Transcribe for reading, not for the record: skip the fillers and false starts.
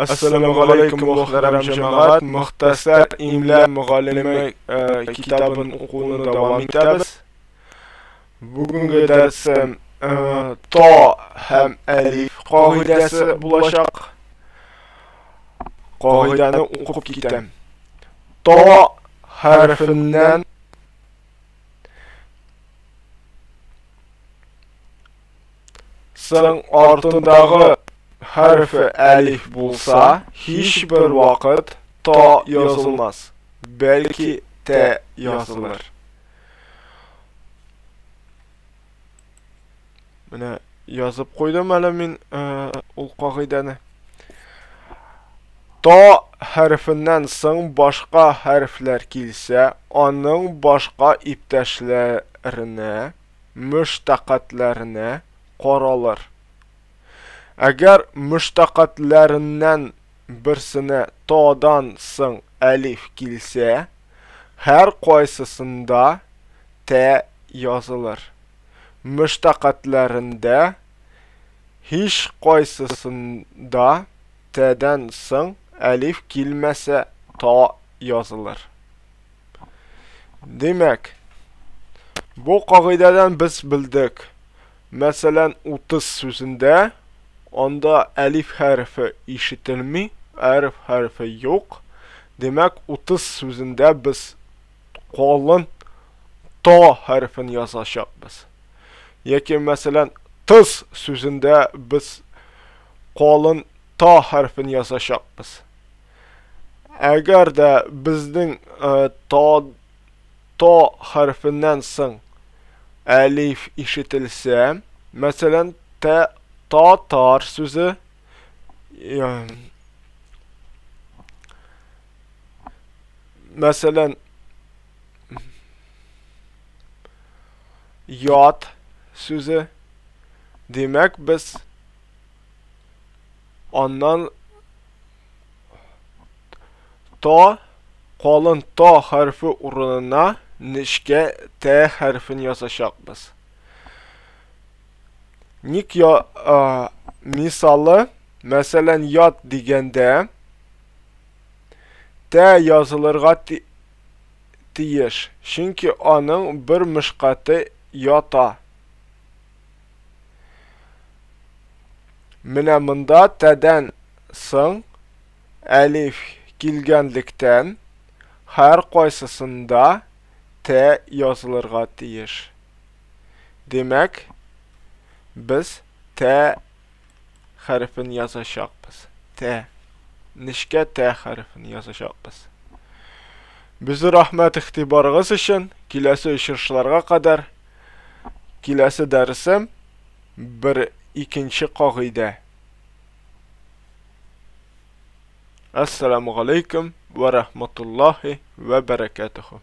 Assalamu alaykum muhtaram jamoat. Muxtasar imla muallimi kitabын укуны дәвам итәбез. Бүгенге дәресем то һәм әлиф кагыйдәсе булачак. Кагыйдәне укып китәм. То хәрефеннән соң артындагы хәрефе әлиф булса, һичбер вакыт то язылмас, бәлки тә язылыр. Менә язып куйдым әле мин ул кагыйдәне. То хәрефеннән соң башка хәрефләр килсә, аның башка иптәшләренә, мөштәкатләренә каралыр. Әгәр мөштәкатләреннән берсенә тодан соң әлиф килсә, һәр кайсысында тә язылыр. Мөштәкатләрендә һич кайсысында тәдән соң әлиф килмәсә, та язылыр. Димәк, бу кагыйдәдән без белдек. Мәсәлән, 30 сүзендә анда әлиф хәрефе ишетелми, әлиф хәрефе юк. Димәк, 30 сүзендә без калын то хәрефен язачакбыз. Яки, мәсәлән, тыз сүзендә без калын та хәрефен язачакбыз. Әгәр дә безнең то хәрефеннән соң әлиф ишетелсә, мәсәлән, тә татар сүзе, мәсәлән, ят сүзе, димәк, без аннан то калын то хәрефе урынына нечкә т хәрефен язачакбыз. Ник я, мисалы, мәсәлән, ят дигәндә т язылырга тиеш, чөнки аның бер мөшкате ята. Менә монда тәдән соң әлиф килгәнлектән һәр кайсысында тә язылырга тиеш. Димәк, без тә хәрефен язачакбыз. Тә. Нечкә тә хәрефен язачакбыз. Безне рәхмәт игътибарыгыз өчен. Киләсе очрашларга кадәр. Киләсе дәресем бер икенче кагыйдә. Ассаламу алейкум ва рахматуллахи ва баракатуху.